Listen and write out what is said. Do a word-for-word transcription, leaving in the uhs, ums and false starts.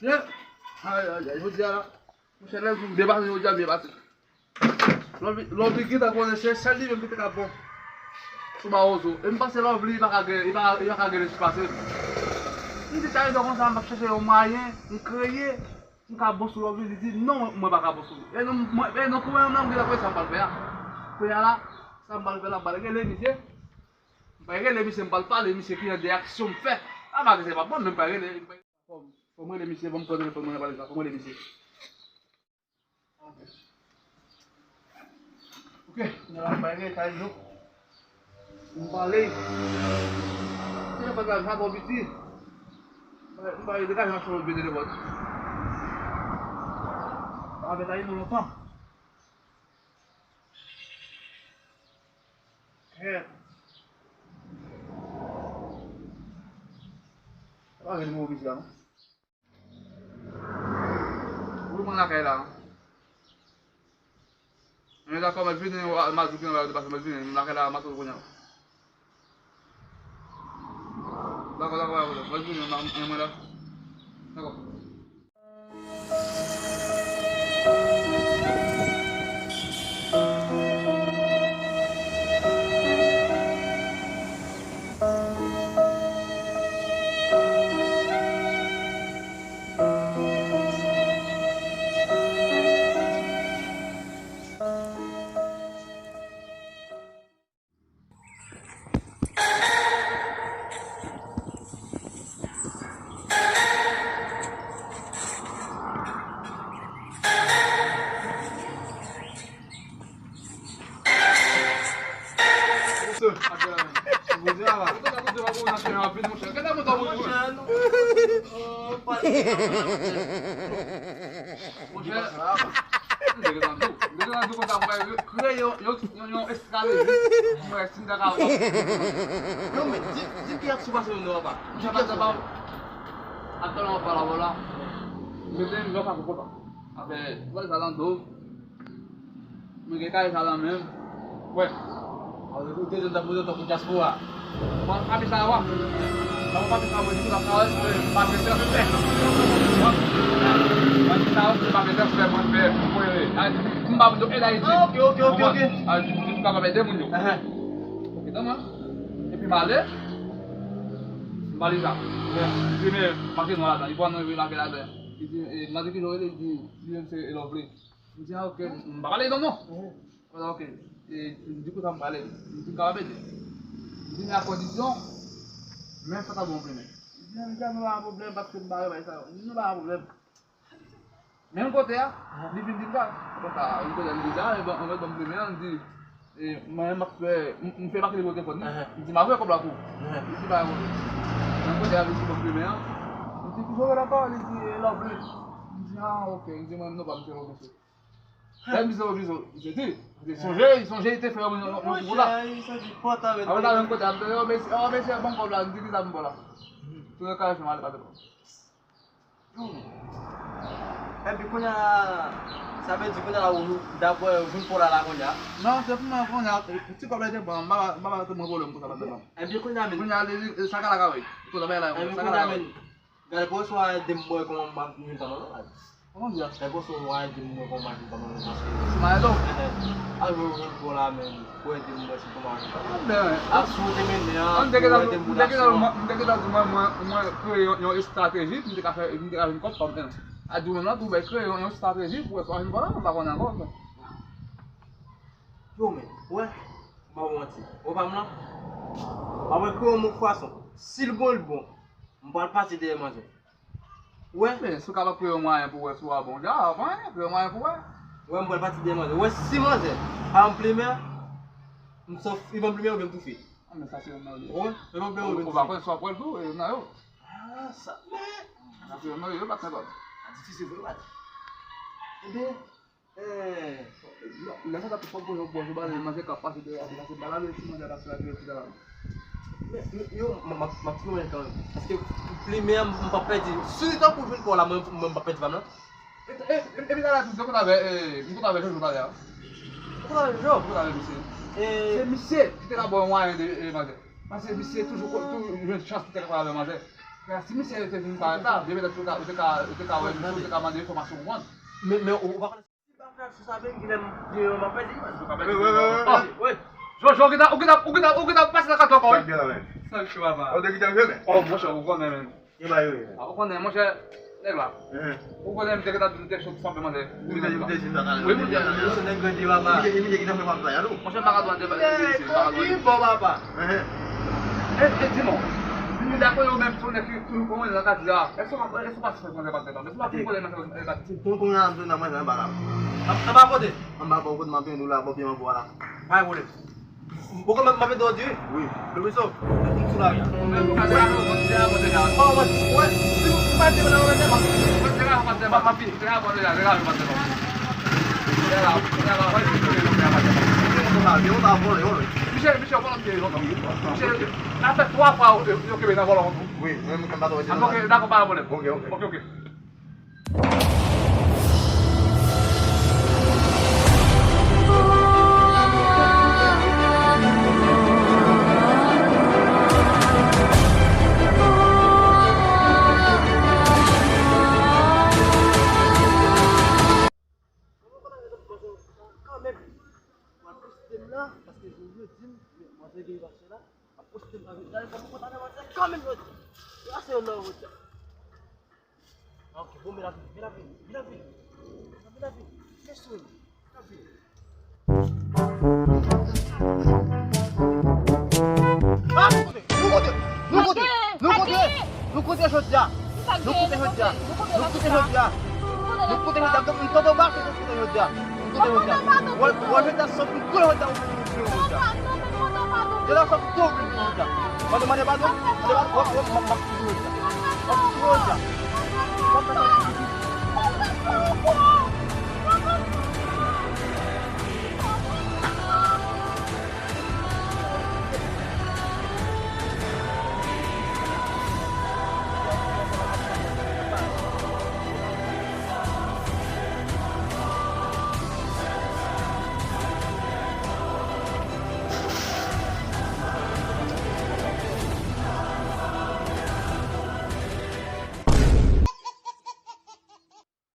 Mesye, ay, ay, ay, jodi a la, monchè, lè m depase jodi a, m depase. Lovely, Lovely gentan konnen se sèl li menm ki te ka bon sou Mawozo. E m panse Lovely li pa ka gen, li pa, li pa ka gen lespri pase m. M di, ta rezon konsa, m ap chèche yon mwayen, m kreye, m ka bon sou Lovely. Li di, non, mwen pa ka bon sou li. E non, mwen, e non, pou mwen menm, m gentan konnen sa m pral fè a. Kounye a la, sa m pral fè la, m pral rele misye. M pral rele misye, m pral pale misye ki jan de aksyon m fè. A, malgre se pa bon, men m pral rele. Fò m, fò m rele misye, ban m pran telefòn mwen nan pale sa, fò m rele misye. Ok. Ok, nan la bay retay nou. M pale. Telefòn la, sa twò piti. M pale, degaje m ap chanje vye telefòn. Avè tay nou lontan. Kèt. Pa gen nimewo misye a, non. Ou mwen lakay la. Men dakò, mwen vini, mazout ki nan la, depase mwen vini, mwen lakay la, mazout kounye a. Dakò, dakò, dakò, mwen vini, mwen, mwen la. Dakò. Monchè, m te gentan di w, m te gentan di w konsa, mwen kreye yon, yon, yon, yon estrateji, mwen si m ta ka. Non, men, di, di ki aksyon pase menm nan apa. Di ki aksyon. Atò, nan apa la, vwala. Mete yon lòt akou konsa. Apre, vwala sa nan do. Mwen gen kay sa nan men m. Wè. Ou te jwenn tankou tankou dyaspora. Bon, papi sa yo, bon, papi sa yo, mwen di la sa, mwen pa fè transfè. Mwen di sa, mwen pa fè transfè, mwen fè, mwen fè. M pa vin ede Ayiti. Ah, ok, ok, ok, ok. Ayiti, m kapab ede moun yo. Ehe. Ok, tann mwen. Epi m ale, m pale sa. Li di, men, mache nwa ladan. Li pran non, li lage ladan. Li di, e, m mande ki jan w rele, li di, li menm se Lovely. M di, ah, ok. M pa pale non, non. Mwen, ok. E, m di konsa m pale. M di m kapab ede. M di men a kondisyon, men sa ta bon plimen. M di, men nou pa gen pwoblèm paske m pa renmen sa yo. M di nou pa gen pwoblèm. Menm kote a, li vin di m sa. Konsa, yon kote a, li di, ah, e bon, ann fè ban m plimen an, li di, e, mwen, m ap fè, m, m fè make li pou telefòn li. M di, m a voye kòb la pou ou. Li di, pa gen pwoblèm. Menm kote a, li di, ban m plimen an. M di, ki jòl ankò? Li di, e, Lovely. M di, ah, ok. M di, mwen, non, pa m se Lovely. Lè m di se Lovely, se di. Sonje, sonje, li te fè yon, yon, yon kou la. Apre sa, menm kote a, m di, yo, mesye, yo, mesye, ban m kòb la, m di, ki sa m ba w la? Tounen kay fè m ale pa telefòn. Epi kounye a, sa vle di kounye a la, ou, dapre ou vin pou la la kounye a? Non, se pou mwen kounye a, ti kòb la te pran, m pa, m pa, m pa te pran pwoblèm pou sa, pa te pran. Epi kounye a, men. Kounye a, li, li, sa ka la ka wè. Kounye a, men. Gade, pou swa ede m wè kòman m ap vin pa manman. Kòman di a? Gade, pou swa ede m wè kòman m ap vin pa manman, paske. Si m a ede w? Ehe. Al wè, wè, wè, la, men. Pou ede m wè si kòman m ap vin pa manman. Ak si w te mennen an, pou ede m pou dyaspora. M te gentan di mwen, mwen, mwen kreye yon, yon estrateji, pou m te ka fè, pou m te ka jwenn kòb pa m, men. A di w menm la, tou, ben, kreye yon, yon estrateji, pou wè si w a vin pa la, m pa konnen ankò, men. Yo, men, wè, m pa manti. Wè pa m lan? M ap kreye yon mou fason. Si l bon, l bon. M pral pati dèyè manzè. Wè. Men, si w kapab kreye yon mwayen pou wè si w a bon, ja, mwayen, kreye yon mwayen pou wè. Wè, m pral pati dèyè manzè. Wè, si manzè pa ban m plimen, m sòf, li ban m plimen oubyen m toufe. Ah, men sa se yon manje. Wè, li ban m plimen oubyen m toufe. Ou pa konn si w ap pran l tou, e, nan yo. Ah, sa, men. Sa se yon manje, yo, pa t kapab. A difisil vre, wi. Ebyen, Eh, lè sa t ap fò gwo, gwo, gwo, manje k ap pase dèyè a, se bala de ti manje a t ap fè a, ki yo ti la. Men, men, yo, m, m, m ap fè manje kanmenm. Paske plimen an, m p ap pèdi. Si tankou jwenn kò la, mwen, mwen, m p ap pèdi pa m lan. E, e, e, epi talè a tou, m konn avè, e, m konn avè Jojo talè a. Ou konn avè Jojo? M konn avè misye. E se misye ki te ka ba w mwayen de, e, manje. Paske misye toujou ko-, toujou jwenn chans pou te ka pale avè manzè. Frè, si misye te vin parèt la, byen petèt ou te ka, ou te ka, ou te ka wè misye, ou te ka mande enfòmasyon pou mwen. Men, men ou, ou pa konnen. Si pa fè sou sa menm, ki lè m, ki lè m ap pèdi. Ou ka pèdi. Wi, wi, wi, wi. Oh, wi. Jojo, ou gentan, ou gentan, ou gentan, ou gentan pase nan kat la ankò, wi. Sa k gen la, men? Sa k fè, papa? Ou te gentan jwe, men? Oh, monchè, ou konnen, men. Gen bagay yo ye. Ah, ou konnen, monchè, nèg la. Ou konnen m te gentan di m te cho pou frape manzè. Wi, m te, m te di m pa ka. Wi, m te di. Monchè, nèg grandi, papa. Monchè, m pa ka dwande, m pa ka dwande. Ki bon, papa. E, e, di mwen, m dakò yo menm, se yon nèg ki toujou konn nan katye a. Èske w pa, èske w pa sou manzè pa tèt la? Èske w pa konn nan katye a? Konn, konn nan, nan manzè anba la. Anba kote? Anba bò kote m ap jwenn ou la, bò pye mango a la. Pa gen pwoblèm. Ou konn m ap mande w di wi. Wi. Lobiso, m sou lari a. Ou menm ou ka travay, ou konn travay, ou konn travay. Ou wè, si ou pa te vle wè, m ap fini. Misye, misye, ou konn ap fini lontan. Misye, sa fè twa fwa yo, yo kenbe nan vòlò. Wi, mwen, mwen, m pa twò ede. Ok, dakò, pa gen pwoblèm. Ok, ok. Ok, ok. Kanmenm, mwen poste m la, paske Jojo di m, mwen te gen mache la, mwen poste m la, mwen poste m la, kanmenm, yo di, yo ase yo nan wout la. Ok, bon, men lavi, men lavi, men lavi. Men lavi, men sou, men lavi. Ah, nou kote, nou kote, nou kote, nou kote, nou kote jodi a. Nou kote jodi a. Nou kote jodi a. Nou kote jodi a. M tonton ba, nou kote jodi a. M kote jodi a. Wè, wè jodi a, sòt m tou jodi a, ou vin jodi a. Jodi a, sòt m tou vin jodi a. Mande, mande padon, mande padon, wè, wè, m ap, m ap toujou jodi a. M ap toujou jodi a. M ap fè sa.